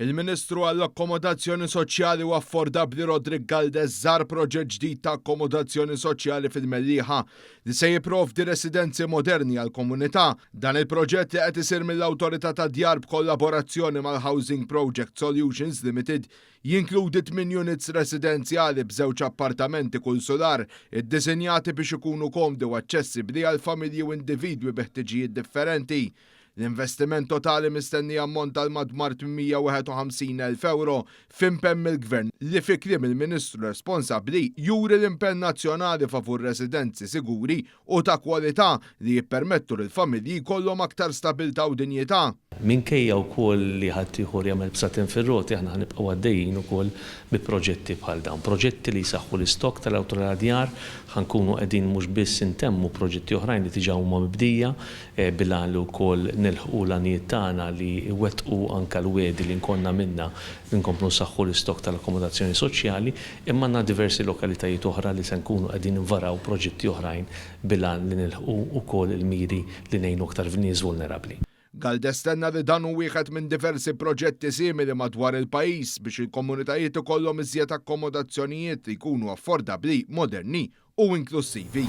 Il-Ministru għall-Akkomodazzjoni Soċjali u Affordabbli Roderick Galdes żar proġett ġdid ta' akkomodazzjoni soċjali fil-Mellieħa li se jipprovdi residenzi moderni għall-komunità. Dan il-proġett li qed isir mill-Awtorità tad-Djar b'kollaborazzjoni mal-Housing Project Solutions Limited jinkludi tmien units residenzjali b'żewġ appartamenti kull sular iddisinjati biex ikunu komdi u aċċessibbli għal familji u individwi bi ħtiġijiet differenti. L-investiment totali mistenni jammonta għal madwar 851,000 ewro f'impenn mill-Gvern li fi kliem il-Ministru responsabbli juri l-impenn nazzjonali favur residenzi siguri u ta' kwalità li jippermettu lill-familji jkollhom aktar stabilità u dinjità. Minkejja wkoll li ħaddieħor jagħmel bsaten fir-roti aħna ħa nibqgħu għaddejjin ukoll bi proġetti bħal dawn. Proġetti li jsaħħu l-istokk tal-Awtorità Djar, ħa nkunu qegħdin mhux biss intemmu proġetti oħrajn li diġà huma mibdija, bil-għan li wkoll nilħqu l-għanijiet tagħna li jwettqu anke l-wegħdi li nkonna għamilna li nkomplu nsaħħu l-istokk tal-akkomodazzjoni soċjali, imma għandna diversi lokalitajiet oħra li se nkunu qegħdin invaraw proġetti oħrajn bil-għan li nilħqu wkoll il-miri li ngħinu aktar nies vulnerabbli. Galdes tenna li dan hu wieħed minn diversi proġetti simili madwar il-pajjiż biex il-komunitajiet ikollhom iżjed akkomodazzjonijiet li jkunu affordabbli, moderni u inklussivi.